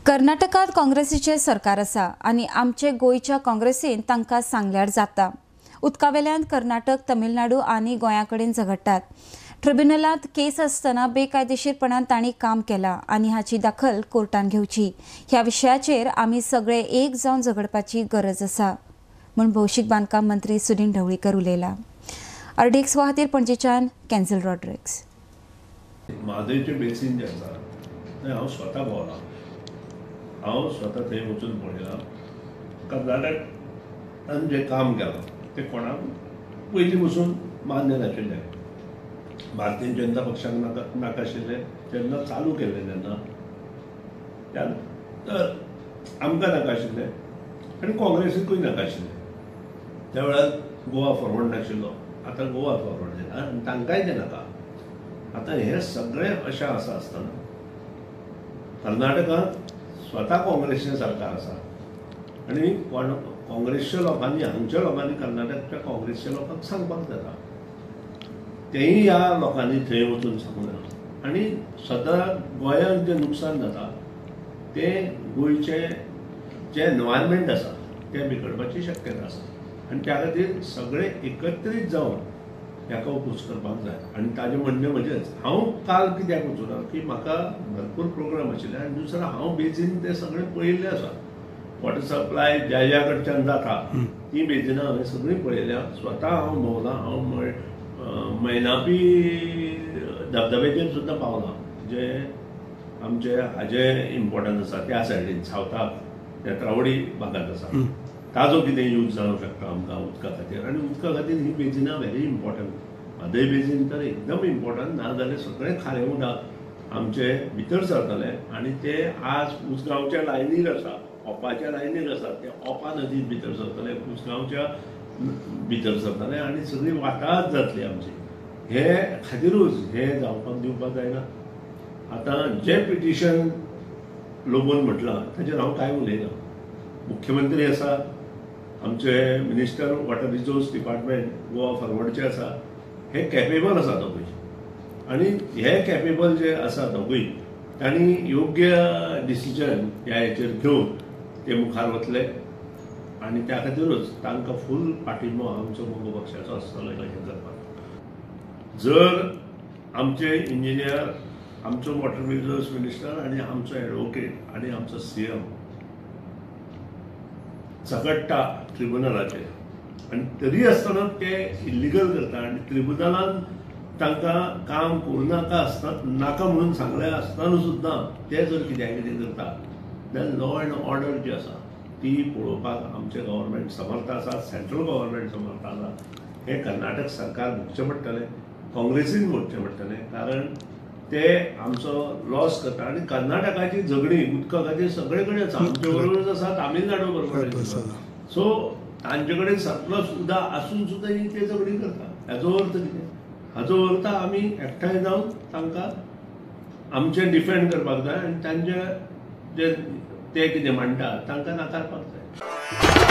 कर्नाटकात काँग्रेसीचे सरकार आसा आनी आमचे गोंयच्या काँग्रेसीन तांकां सांगल्यार जाता। उदकावेल्यान कर्नाटक, तमिळनाडू आनी गोंया कडेन झगडटात। ट्रिब्युनलांत केस आसतना बेकायदेशीरपणान तांणी काम केलां आनी हाची दखल कोर्टान घेवची। ह्या विशयाचेर आमी सगळे एक जावन झगडपाची गरज आसा म्हूण भौशीक बांदकाम मंत्री सुदिन ढवळीकर उलयला। आरडीएक्स खातीर पणजेच्यान कॅन्सल रॉड्रिक्स। म्हादयचें बेसीन जें आसा तें हांव स्वता भोंवलां, हांव स्वता थंय वचून पळयलां। कर्नाटकान जें काम केलां तें कोणाक पयलीं पसून मान्य नाशिल्लें। भारतीय जनता पक्षाक नाका आशिल्लें जेन्ना चालू केल्लें तेन्ना, त्यानंतर आमकां नाका आशिल्लें आनी काँग्रेसीकूय नाका आशिल्लें। त्या वेळार गोवा फॉरवर्ड नाशिल्लो, आतां गोवा फॉरवर्ड जाला आनी तांकांय तें नाका। आतां हें सगळें अशें आसा आसतना कर्नाटकांत स्वता काँग्रेसीचें सरकार आसा आनी काँग्रेसच्या लोकांनी, हांगच्या लोकांनी कर्नाटकच्या काँग्रेसच्या लोकांक सांगपाक जाता, तेंय ह्या लोकांनी थंय वचून सांगना। आनी सदां गोंयांक जें नुकसान जाता तें गोंयचें जें एनवायरमेंट आसा तें बिगडपाची शक्यता आसा आनी त्या खातीर सगळे एकत्रीत जावन हाका अपोज करपाक जाय। आनी ताजें म्हणणें म्हणजेच हांव काल कित्याक वचूना की म्हाका भरपूर प्रोग्राम आशिल्ले आनी दुसरो हांव बेजीन तें सगळें पळयिल्लें आसा। वॉटर सप्लाय ज्या ज्या कडच्यान जाता ती बेजिनां हांवें सगळीं पळयल्या, स्वता हांव भोंवलां, हांव मैनापी धबधब्याचेर सुद्दां पावलां, जे आमचे हाजे इम्पॉर्टन्स आसा त्या सायडीन सावथाक नेत्रावळी भागांत आसा, ताजो कितें यूज जावंक शकता आमकां उदका खातीर। आनी उदका खातीर ही बेजिनां व्हेरी इम्पॉर्टंट, म्हादय बेजीन तर एकदम इम्पॉर्टंट, ना जाल्यार सगळें खारें उदक आमचें भितर सरतलें आनी तें आज उसगांवच्या लायनीर आसा, ओपाच्या लायनीर आसा, तें ओपा नदीत भितर सरतलें, उसगांवच्या भितर सरतलें आनी सगळी वाटाच जातली आमची। हे खातीरूच हें जावपाक दिवपाक जायना। आतां जें पिटिशन लोबोन म्हटलां ताचेर हांव कांय उलयना। मुख्यमंत्री आसा, आमचे minister water resource department Goa फॉरवर्डचे आसा, हे कॅपेबल आसा दोगूय आनी हे कॅपेबल जे आसा दोगूय तांणी योग्य डिसिजन ह्या हेचेर घेवन ते मुखार वतले आनी त्या खातीरूच तांकां फूल पाठिंबो आमचो मगो पक्षाचो आसतलो हें करपाक। जर आमचे इंजिनियर, आमचो वॉटर रिसोर्स मिनिस्टर आनी आमचो एडवोकेट आनी आमचो सीएम झगडटा ट्रिब्युनलाचेर आनी तरी आसतना ते इल्लिगल करता आनी ट्रिब्युनलान तांकां काम करूं नाका आसतना, नाका म्हणून सांगलें आसतना सुद्दां ते जर कित्याक कितें करता देन लॉ एंड ऑर्डर जी आसा ती पळोवपाक आमचें गव्हर्मेंट समर्थ आसा, सेंट्रल गव्हर्मेंट समर्थ आसा। हें कर्नाटक सरकार भोगचें पडटलें, काँग्रेसीन भोगचें पडटलें, कारण ते आमचो लॉस करता। आनी कर्नाटकाची झगडी उदका खातीर सगळे कडेन आसा, आमचे बरोबरच आसा, तामिळनाडू बरोबर आसा। सो तांचे कडेन सरप्लस उदक आसून सुद्दां ही ते झगडी करता। हाजो अर्थ कितें? हाजो अर्थ आमी एकठांय जावन तांकां आमचें डिफेंड करपाक जाय आनी तांचे जे ते कितें म्हणटा तांकां नाकारपाक जाय।